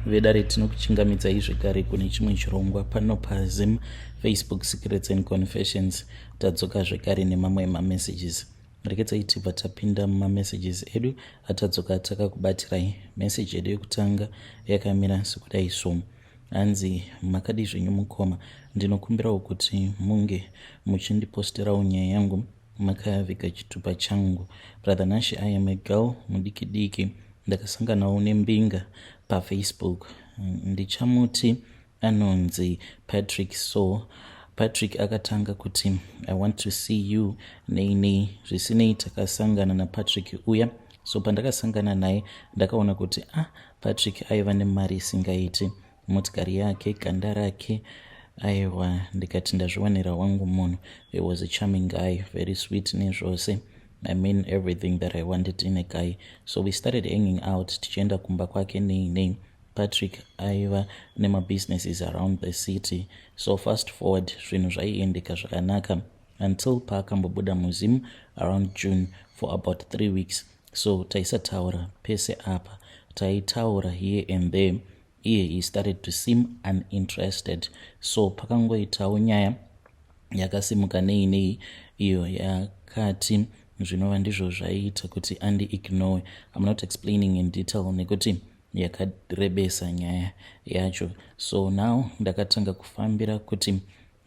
Vedare, tinokuchingamidzai zvekare kune chimwe chirongwa pano paZim Facebook Secrets and Confessions. Tadzoka zvekare nemamwe emamessages. Rekedzai tibva tapinda mumamessages edu atadzoka takakubatirai. Message yedu yekutanga yakamira sekudai so. Hanzi, "Makadi zvenyu mukoma? Ndinokumbirawo kuti munge muchindiposterawo nyaya yangu makaviga chitupa changu. Brother Nash, I am a girl mudiki diki. Ndakasanganawo nembinga paFacebook, ndichamuti anonzi Patrick. So Patrick akatanga kuti, 'I want to see you,' nei nei. Zvisinei, takasangana naPatrick uya. So pandakasangana naye, ndakaona kuti, ah, Patrick aiva nemari isingaiti, motikari yake, ganda rake, aiwa, ndikati ndazviwanira wangu munhu. He was a charming guy, very sweet nezvose, I mean, everything that I wanted in a guy. So we started hanging out, tichienda kumba kwake nei nei. Patrick aiva nemabusinesses around the city. So fast forward, zvinhu zvaiendeka zvakanaka until paakambobuda muZim around June for about 3 weeks. So taisataura pese apa, taitaura here and there. Iye, he started to seem uninterested. So pakangoitawo nyaya yakasimuka nei nei, iyo yakati zvinova ndizvo zvaiita kuti andiignore. I'm not explaining in detail nekuti yakarebesa nyaya yacho. So now ndakatanga kufambira kuti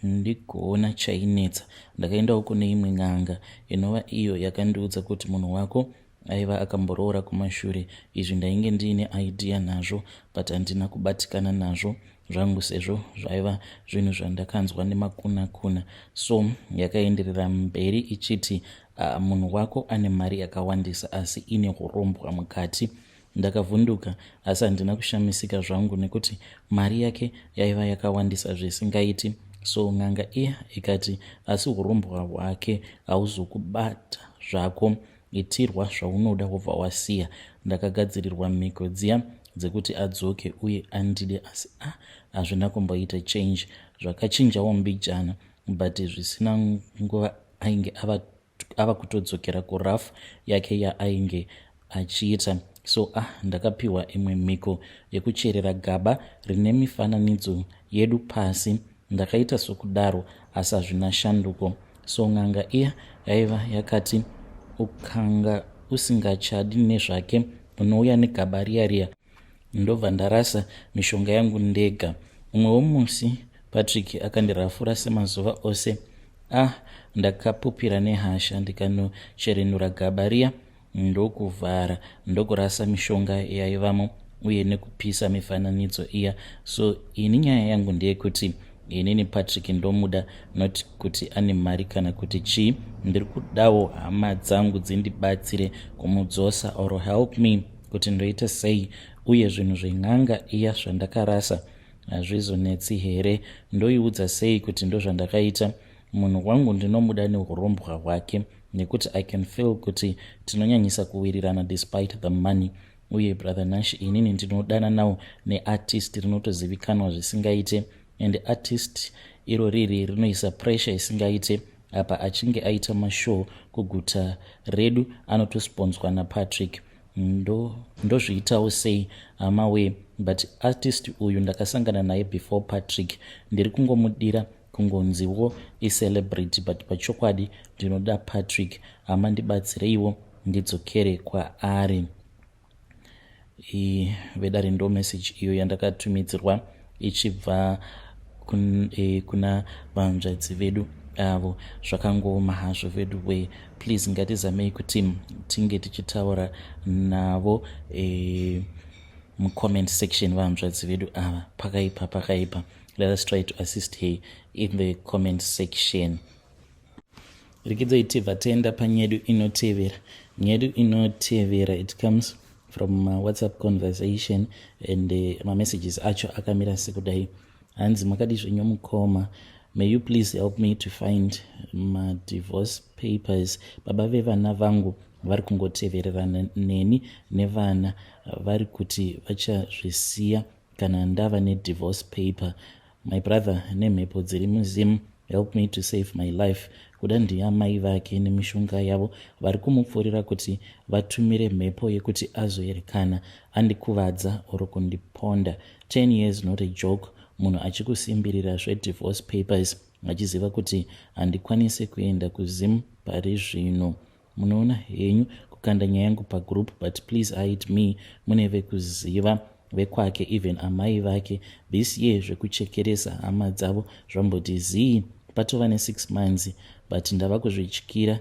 ndigoona chainetsa. Ndakaendawo kune imwe n'anga, inova iyo yakandiudza kuti munhu wako aiva akamboroora kumashure. Izvi ndainge ndiine idea nazvo, but handina kubatikana nazvo zvangu sezvo zvaiva zvinhu zvandakanzwa nemakuna kuna. So yakaenderera mberi ichiti, munhu wako ane mari yakawandisa, asi ine urombwa mukati." Ndakavhunduka, asi handina kushamisika zvangu nekuti mari yake yaiva yakawandisa zvisingaiti. So n'anga iya ikati, "Asi urombwa hwake hauzokubata zvako, itirwa zvaunoda wobva wasiya." Ndakagadzirirwa mhiko dziya dzekuti adzoke uye andide, asi a ah, hazvina kumboita change. Zvakachinjawo mbijana, but zvisina nguva ainge ava kutodzokera kurafu yake yaainge achiita. So ah, ndakapiwa imwe mhiko yekucherera gaba rine mifananidzo yedu pasi. Ndakaita sokudaro, asi hazvina shanduko. So n'anga iya yaiva yakati, "Ukanga usingachadi nezvake, unouya negaba riya riya." Ndobva ndarasa mishonga yangu ndega. Umwewo musi Patrick akandirafura semazuva ose. Ah, ndakapupira nehasha, ndikanocherenura gaba riya, ndokuvhara, ndokurasa mishonga yaivamo uye nekupisa mifananidzo iya. So ini nyaya yangu ndeyekuti inini Patrick ndomuda, not kuti ane mari kana kuti chii. Ndiri kudawo hama dzangu dzindibatsire kumudzosa or help me kuti ndoita sei. Uye zvinhu zven'anga iya zvandakarasa hazvizonetsi here? Ndoiudza sei kuti ndozvandakaita? Munhu wangu ndinomuda neurombwa hwake nekuti I can feel kuti tinonyanyisa kuwirirana despite the money. Uye brother Nash, inini ndinodana nawo neartist rinotozivikanwa zvisingaite, and artist iro riri rinoisa pressure isingaite. Apa achinge aita mashow kuguta redu, anotosponswa naPatrick. Ndozviitawo sei hama we? But artist uyu ndakasangana naye before Patrick. Ndiri kungomudira kungonziwo icelebrity, but pachokwadi ndinoda Patrick. Hama, ndibatsireiwo ndidzokere kwaari. Vedare, ndo message iyo yandakatumidzirwa ichibva kuna vanzvadzi vedu avo. Zvakangooma hazvo vedu we. Please, ngatizamei kuti tinge tichitaura navo mucomment section, vanzvadzi vedu ava. Pakaipa, pakaipa. Let us try to assist her in the comment section. Rekidzai tibva taenda panyedu inotevera. Nyedu inotevera, it comes from WhatsApp conversation and mamessages acho akamira sekudai. Hanzi, "Makadi zvenyu mukoma? May you please help me to find madivorce papers. Baba vevana vangu vari kungotevererana neni nevana. Vari kuti vachazvisiya kana ndava nedivorce paper. My brother nemhepo dziri muZim, help me to save my life. Kuda ndiamai vake nemishonga yavo vari kumupfurira kuti vatumire mhepo yekuti azoerekana andikuvadza or kundiponda. 10 years not a joke munhu achikusimbirira zvedivorce papers achiziva kuti handikwanise kuenda kuZim pari zvino. Munoona henyu kukanda nyaya yangu pagroup but please hide me mune vekuziva vekwake even amai vake this year zvekuchekeresa hama dzavo zvamboti zii patova ne6 months but ndava kuzvityira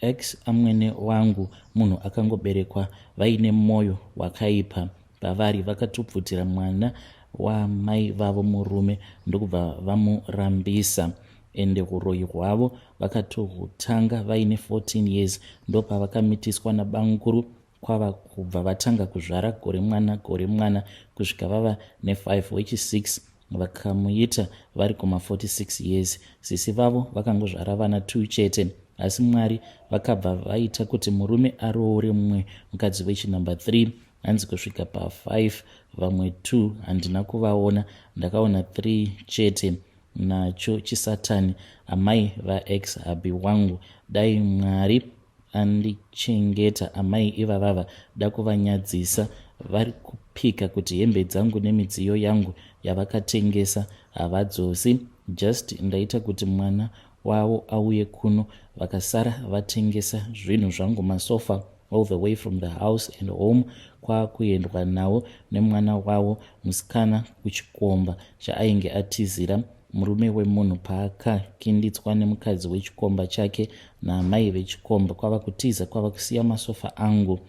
ex amwene wangu munhu akangoberekwa vaine moyo wakaipa pavari vakatobvutira mwana wamai vavo murume ndokubva vamurambisa ende huroyi hwavo vakatohutanga vaine 14 years ndopavakamitiswa nabamukuru kwava kubva vatanga kuzvara gore mwana gore mwana kusvika vava ne5 wechi6 vakamuita vari kuma 46 years sisi vavo vakangozvara vana 2 chete asi Mwari vakabva vaita kuti murume aroore mumwe mukadzi wechinumber 3 hanzi kusvika pa5 vamwe 2 handina kuvaona ndakaona 3 chete nacho chisatani amai vaex hubby wangu dai Mwari andichengeta amai ivavava da kuvanyadzisa vari kupika kuti hembe dzangu nemidziyo yangu yavakatengesa havadzosi just ndaita kuti mwana wavo auye kuno vakasara vatengesa zvinhu zvangu masofa all the way from the house and home kwakuendwa nawo nemwana wavo musikana kuchikomba chaainge atizira murume wemunhu paakakinditswa nemukadzi wechikomba chake naamai vechikomba kwava kutiza kwava kusiya masofa angu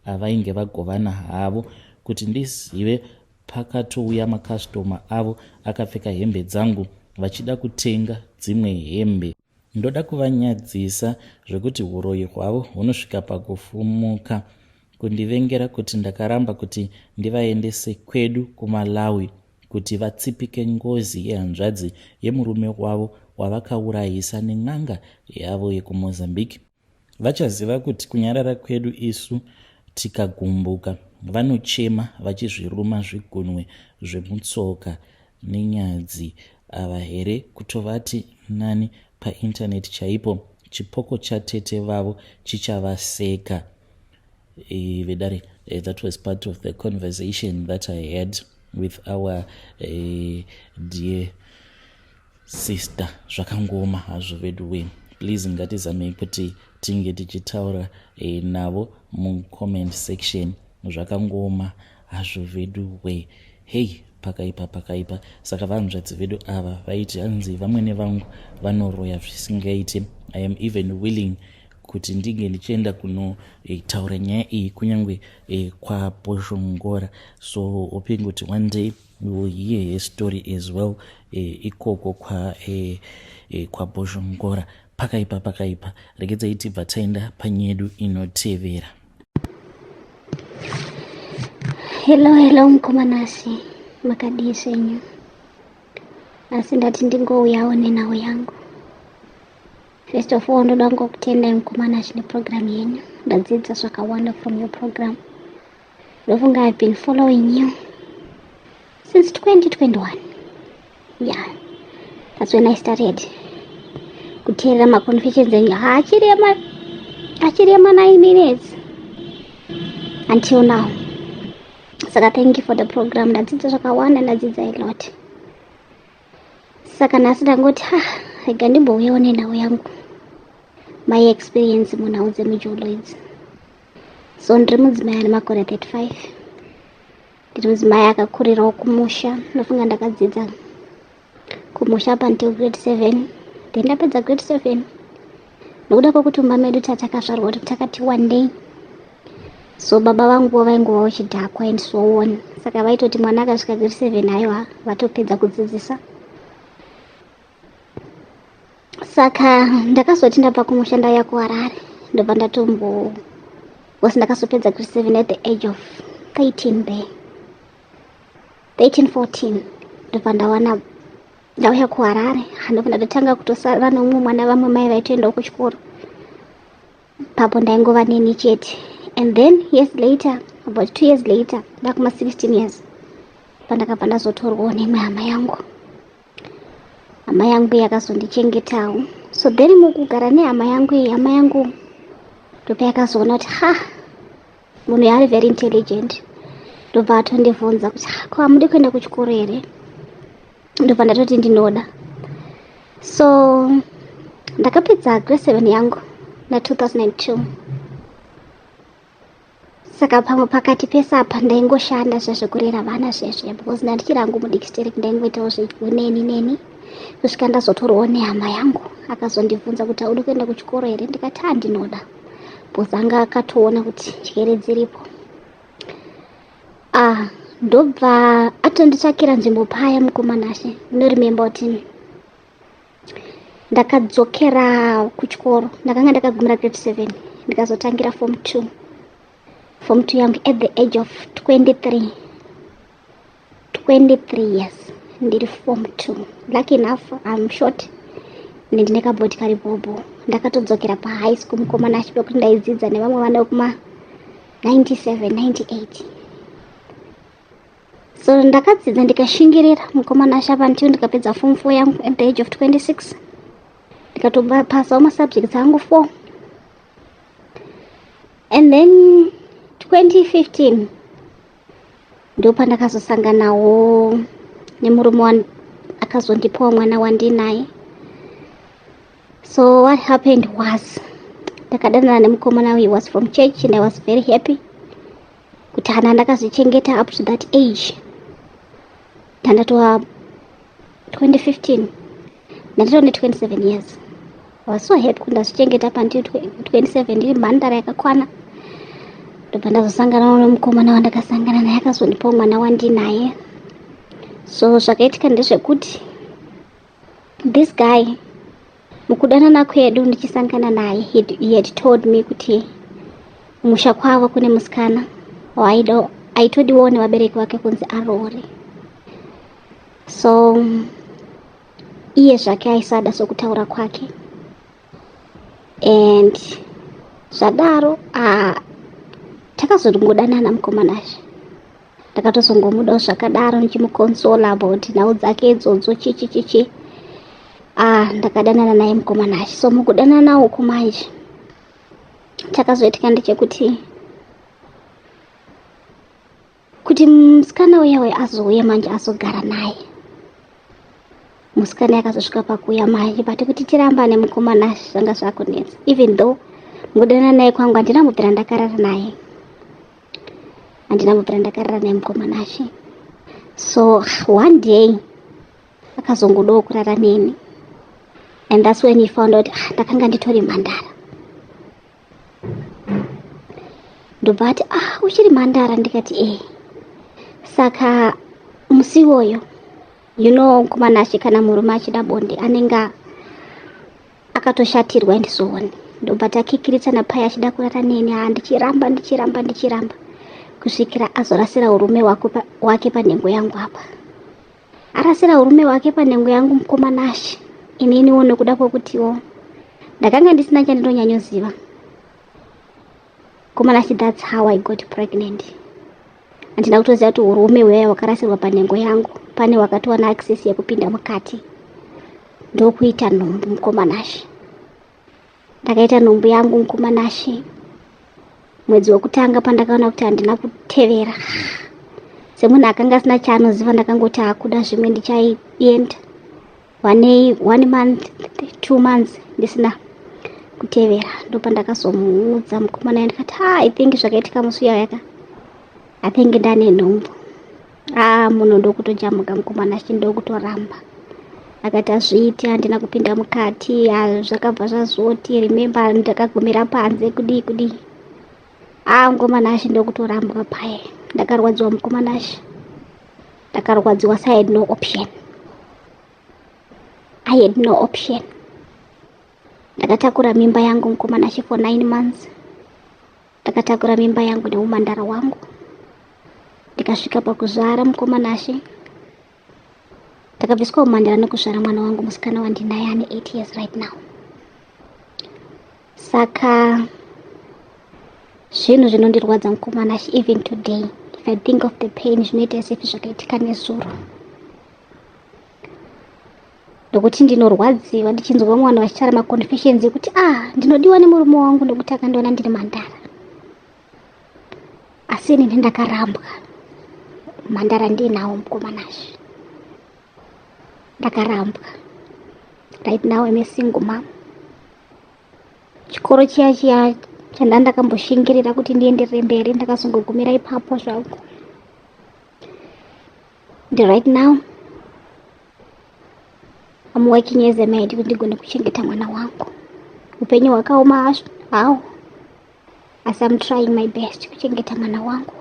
avainge vagovana havo kuti ndizive pakatouya makastoma avo akapfeka hembe dzangu vachida kutenga dzimwe hembe. Ndoda kuvanyadzisa zvekuti huroyi hwavo hunosvika pakufumuka. Kundivengera kuti ndakaramba kuti ndivaendese kwedu kuMalawi kuti vatsipike ngozi yehanzvadzi yemurume wavo wavakaurayisa nen'anga yavo yekuMozambique. Vachaziva kuti kunyarara kwedu isu tikagumbuka vanochema vachizviruma zvigunwe zvemutsoka nenyadzi ava here kutovati nani painternet chaipo chipoko chatete vavo chichavaseka. E, vedare eh, that was part of the conversation that I had with our dear sister. Zvakangooma hazvo veduwe. Please ngatizamei kuti tinge tichitaura navo mucomment section. Zvakangooma hazvo veduwe. Hey, pakaipa pakaipa. Saka vanzvadzi vedu ava vaiti hanzi vamwene vangu vanoroya zvisingaiti. I am even willing kuti ndinge ndichienda kunotaura nyaya iyi kunyange kwaBhozhongora. So hoping kuti one day we will hear her story as well ikoko kwaBhozhongora. Pakaipa pakaipa. Regedzai tibva taenda panyedu inotevera. Hello, hello mukoma Nasi, makadii zvenyu? Asi ndati ndingouyawo nenhau yangu. First of all, ndoda kungokutendai mukoma Nasi neprogram yenyu. Ndadzidza zvakawanda from your program. Ndofunga I've been following you since 2021. Yeah, that's when I started kuteerera maconfessions enyu. Achiri ema 9 minutes until now. Saka thank you for the program. Ndadzidza zvakawanda, ndadzidza a lot. Saka nhasi ndangoti ha, rega ndimbouyawo nenhau yangu, my experience munhau dzemujolo idzi. So ndiri mudzimai ane makore 35. Ndiri mudzimai akakurirawo kumusha. Ndofunga ndakadzidza kumusha up until grade 7. Then ndapedza grade 7, nokuda kwokuti mumba medu tatakazvarwa kuti takati one day, so baba vanguwo vaingovawo chidhakwa and so on. Saka vaitoti mwana akasvika grade 7, haiwa, vatopedza kudzidzisa. Saka ndakazoti ndabva kumusha ndauya kuHarare, ndobva ndatombo was ndakazopedza grade 7 at the age of 13 there, 13 14. Ndobva ndawana ndauya kuHarare, ndobva ndatotanga kutosara nomumwe mwana. Vamwe mai vaitoendawo kuchikoro papo, ndaingova neni chete. And then years later, about 2 years later, ndakuma 16 years, pandakabva ndazotorwawo neimwe hama yangu. Hama yangu yakazondichengetawo. So then mukugara nehama yangu iyi, hama yangu ndopayakazoona kuti ha, munhu yaari very intelligent. Ndobva atondibvunza kuti, "Ko hamudi kuenda kuchikoro here?" Ndobva ndatoti ndinoda. So ndakapedza grade 7 yangu na2002. Saka pamwe pakati pese apa ndaingoshanda zvezvekurera vana zvezve, because ndandichiri hangu mudiki stereki. Ndaingoitawo zveuneni neni kusvika ndazotorwawo nehama yangu. Akazondibvunza kuti, "Haudi kuenda kuchikoro here?" Ndikati, "Handinoda," because anga akatoona kuti njere dziripo. Ah, ndobva atonditsvakira nzvimbo paya. Mukomanashe, unoremember kuti ndakadzokera kuchikoro, ndakanga ndakagumira grade 7, ndikazotangira form 2, form 2 yangu at the age of 23, 23 years, ndiri form 2. Lucky enough, I'm short, ndine kabody kari bhobho. Ndakatodzokera pahigh school, mukomana, achipa kuti ndaidzidza nevamwe vana vekuma 97, 98. So ndakadzidza, ndikashingirira, mukomana ashapa, until ndikapedza form 4 yangu at the age of 26. Ndikatopasawo masubjects angu 4. And then 2015 ndopandakazosanganawo nemurume akazondipawo mwana wandinaye. So what happened was, ndakadanana nemukomana. He was from church and I was very happy kuti hana ndakazvichengeta up to that age. Ndandatova 2015, ndatova ne27 years. I was so happy kuti ndazvichengeta pandiri 27, ndiri mhandara yakakwana. Ndobva ndazosangana nemukomana wandakasangana naye, akazondipawo mwana wandinaye. So zvakaitika ndezvekuti this guy, mukudanana kwedu, ndichisangana naye, he had told me kuti musha kwavo kune musikana waida, aitodiwawo nevabereki vake kunzi aroore. So iye zvake aisada, sokutaura kwake. And zvadaro, takazongodanana, mukomanashe. Ndakatozongomudawo zvakadaro, ndichimuconsola about nhau dzake idzodzo, chichi chichi. Ah, ndakadanana naye, mukomanashe. So mukudanana uku manje, chakazoitika ndechekuti kuti musikana uya uya azouya manje, azogara naye. Musikana yakazosvika pakuuya manje, but kuti tirambane, mukomana, zvanga zvakunetsa. Even though mukudanana naye kwangu handina kubvira ndakarara naye, handina kubvira ndakarara naye, mukomanashe. So one day akazongodawo kurara neni, and that's when he found out, ah, ndakanga nditori mhandara. Ndobva ati, "Ah, uchiri mhandara?" Ndikati, "E." Saka musi iwoyo, mukomanashe, kana murume achida bonde anenge akatoshatirwa and so on. Ndobva takikiritsana paya, achida kurara neni. Ha, ndichiramba, ndichiramba, ndichiramba, kusvikira azorasira urume wake panhengo yangu apa. Arasira urume hwake panhengo yangu, mukomanashe, ininiwo nekuda kwekutiwo ndakanga ndisina chandinonyanyoziva, mukomanashe, that's how I got pregnant. Handina kutoziva kuti urume hwaya hwakarasirwa panhengo yangu pane wakatowana access yekupinda mukati, ndokuita nhumbu. Mukomanashe, ndakaita nhumbu yangu, mukomanashe. Mwedzi wekutanga pandakaona kuti handina kutevera, semunhu akanga asina chaanoziva, ndakangoti hakuda zvimwe ndichaienda. One month, 2 months ndisina kutevera. Ndopandakazomuudza mukomana, ndikati, "Ha, I think zvakaitika musi uya yaka, I think ndane nhumbu." Ah, munhu ndokutojamuka, mukomana, ndokutoramba. Akati azviiti, handina kupinda mukati. Zvakabva zvazoti, remember, ndakagumira panze, kudii kudii. Ah, mukomanashe, ndokutorambwa paye. Ndakarwadziwa, mukomanashe, ndakarwadziwa. So I had no option, I had no option. Ndakatakura mimba yangu, mukomanashe, for 9 months. Ndakatakura mimba yangu neumandara wangu, ndikasvika pakuzvara, mukomanashe. Ndakabviswa umandara nekuzvara mwana wangu musikana wandinaye, ane 8 years right now. Saka zvinhu zvinondirwadza, mukomanashe. Even today, if I think of the pain, zvinoita as if zvakaitika nezuro. Nokuti ndinorwadziwa ndichinzwa vamwe vanhu vachitaura maconfessions ekuti ah, ndinodiwa nemurume wangu nekuti akandiona ndiri mhandara, asi inini ndakarambwa mhandara ndiinawo mukomanashe. Ndakarambwa. Right now I'm a single mom. Chikoro chiya chiya chanda ndakamboshingirira kuti ndienderere mberi, ndakazongogumira ipapo zvangu. And right now I'm working as a maid kuti ndigone kuchengeta mwana wangu. Upenyu hwakaoma hawo, asi I'm trying my best kuchengeta mwana wangu.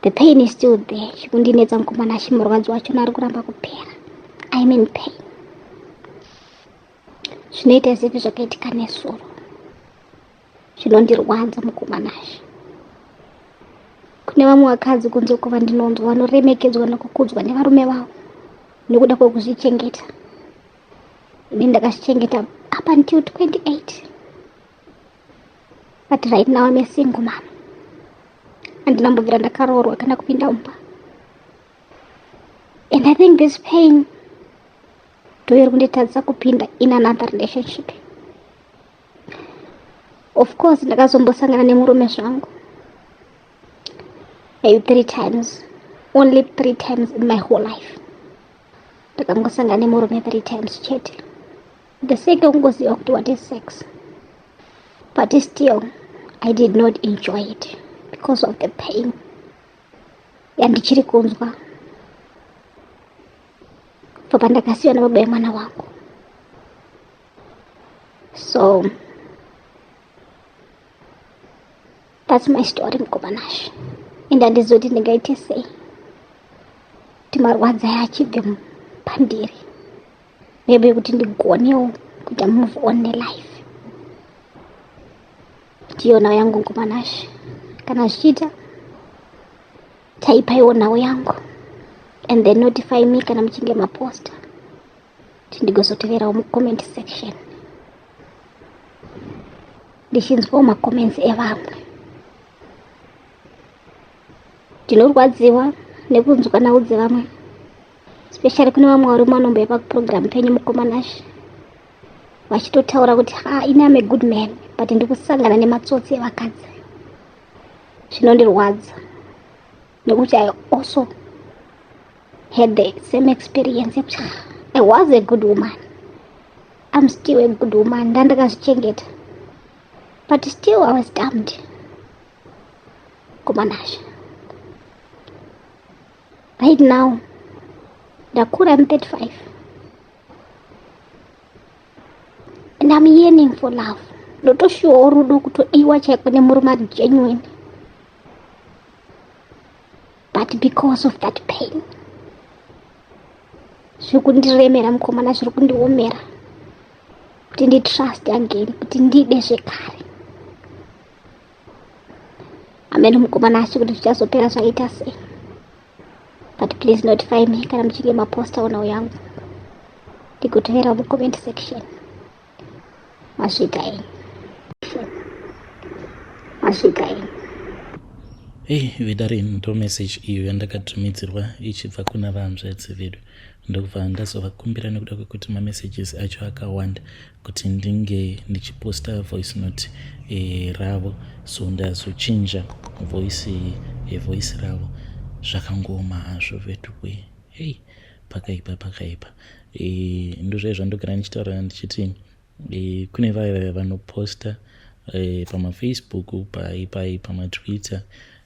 The pain is still there. Chikundinetsa mukomana, achimurwadzo wachona ari kuramba kupera. I'm in pain. Zvinoita sepi zvakaitika nesuro, zvinondirwadza mukomanashe. Kune vamwe vakadzi kunze uko vandinonzwa vanoremekedzwa nekukudzwa nevarume vavo nekuda kwekuzvichengeta. Ini ndakazvichengeta up until 28, but right now I'm a single mom. Handinambobvira ndakaroorwa kana kupinda mumba, and I think this pain ndoiri kunditadzisa kupinda in another relationship. Of course ndakazombosangana nemurume zvangu maybe three times, only three times in my whole life. Ndakangosangana nemurume three times chete, the sake yekungoziva kuti what is sex, but still I did not enjoy it because of the pain yandichiri kunzwa kubva pandakasiyiwa nababa vemwana wangu. So that's my story, mukomanashe, and handizoti ndingaite sei kuti marwadzi aya achibve pandiri, maybe kuti ndigonewo kuita move on nelife. Ndiyo nhau yangu, mukomanashe. Kana zvichiita, taipaiwo nhau yangu and then notify me kana muchinge maposta kuti ndigozoteverawo mucomment section ndichinzwawo macomments evamwe. Ndinorwadziwa nekunzwa nhau dzevamwe, especially kune vamwe varume vanomboya paprogram penyu, mukomanashe, vachitotaura kuti ha, ini am a good man, but ndikusangana nematsotsi evakadzi. Zvinondirwadza nekuti I also had the same experience yekuti I was a good woman, I'm still a good woman, ndandakazvichengeta, but still I was dumped, komanashe. Right now ndakura, I'm 35 and I'm yearning for love. Ndotoshuwawo rudo, kutodiwa chaiko nemurume ari genuine, but because of that pain zviri kundiremera mukomana, zviri kundiomera kuti nditrust again, kuti ndide zvekare. Amene mukomana achi kuti zvichazopera zvaita sei, but please notify me kana muchinge maposta nhau yangu ndigotevera mucomment section. Masvika enyu, masvika enyu. Hei vedare, ndo message iyo yandakatumidzirwa ichibva kuna vahanzvadzi vedu, ndokubva ndazovakumbira nekuda kwekuti mamessages acho akawanda kuti ndinge ndichiposta voice note ravo. So ndazochinja voice ravo. Zvakangooma hazvo veduwe. Hei, pakaipa, pakaipa. Ndozvai zvandogara ndichitaura ndichiti kune vaya vaya vanoposta pamafacebook, pai pamatwitter,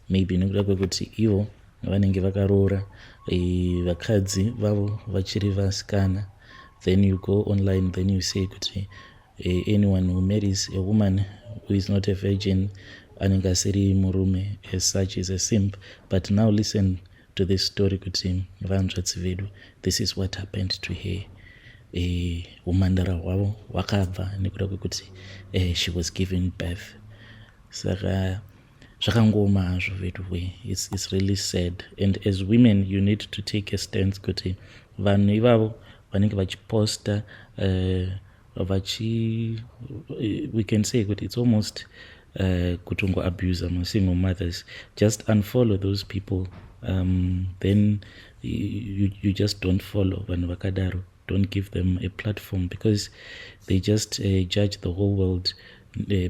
maybe nekuda kwekuti ivo vanenge vakaroora, vakadzi vavo vachiri vasikana, then you go online, then you say kuti anyone who marries a woman who is not a virgin anenge asiri murume, as such is a simp. But now listen to this story kuti vanzvadzi vedu, this is what happened to her. Umhandara hwavo hwakabva nekuda kwekuti she was given birth. Saka zvakangooma hazvo veduwe. It's really sad, and as women you need to take a stance kuti vanhu ivavo vanenge vachiposta vachi we can say kuti it's almost kutongoabusa masingle mothers. Just unfollow those people. Then you just don't follow vanhu vakadaro. Don't give them a platform because they just judge the whole world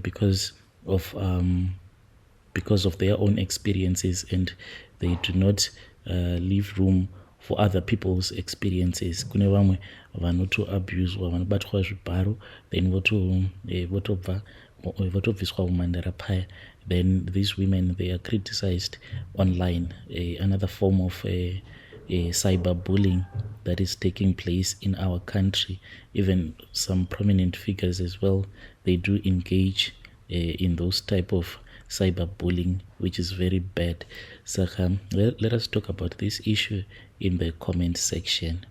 because of their own experiences, and they do not leave room for other people's experiences. Kune vamwe vanotoabuswa, vanobatwa zvibharo, then votobva votobviswa umhandara paya. Then these women, they are criticized online, another form of cyber bullying that is taking place in our country. Even some prominent figures as well, they do engage in those type of cyber bullying, which is very bad. Saka let us talk about this issue in the comment section.